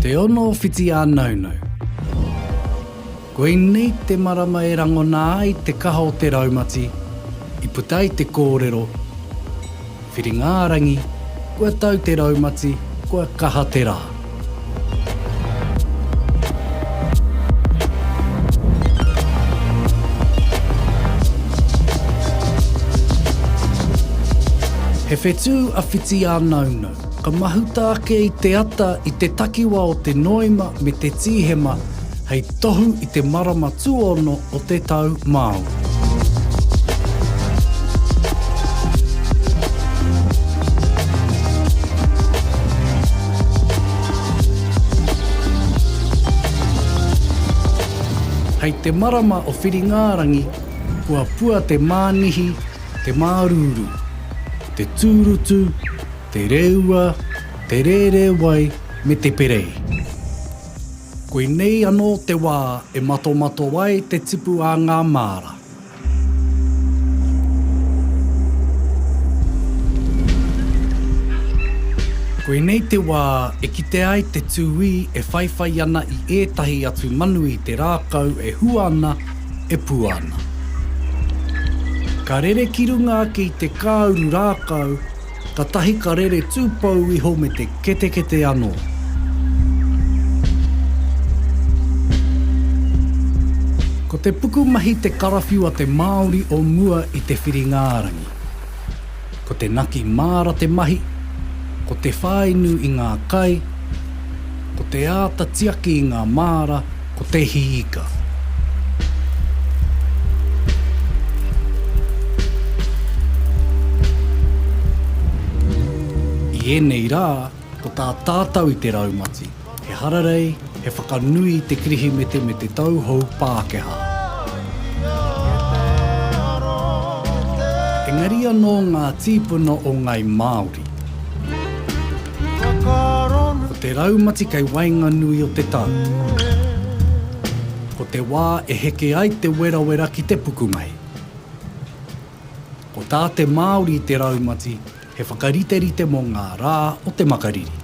Te ono o Whiti-ā-naunau. Koinei te marama e rangona ai te kaha o te raumati, i puta ai te kōrero, Whiringa-ā-rangi, kua tau te raumati, kua kaha te rā. He whetū a Whiti-ā-naunau, ka mahuta ake i te ata i te takiwa o te Noema me te Tīhema hei tohu i te marama tuaono o te tau Māori. Hei te marama o Whiringārangi, kua pua te mānihi, te mārūrū, te tūrutu, te rēua, te rērēwai me te perei. Koinei anō te wā e matomato ai te tipu a ngā māra. Koinei te wā e kite ai te tūī e whaiwhai ana i ētahi atu manu i te rākau e hua ana, e pua ana. Ka rere ki runga ake i te kāuru rākau, Katahi ka rere tūpou iho me te ketekete anō. Ko te pukumahi te karawhiu a te Māori o mua i te Whiringa-ā-rangi. Ko te naki māra te mahi, ko te whāinu i ngā kai, ko te āta tiaki i ngā māra, ko te hī ika. I ēnei rā, ko tā tātou i te raumati, he hararei, he whakanui i te Kirihimete me te Tau Hou Pākehā. Engari anō ngā tīpuna o Ngāi Māori. Ko te raumati kei waenganui o te tau. Ko te wā e heke ai te werawera ki te pukumahi. Ko tā te Māori i te raumati he whakariterite mō ngā rā o te makariri.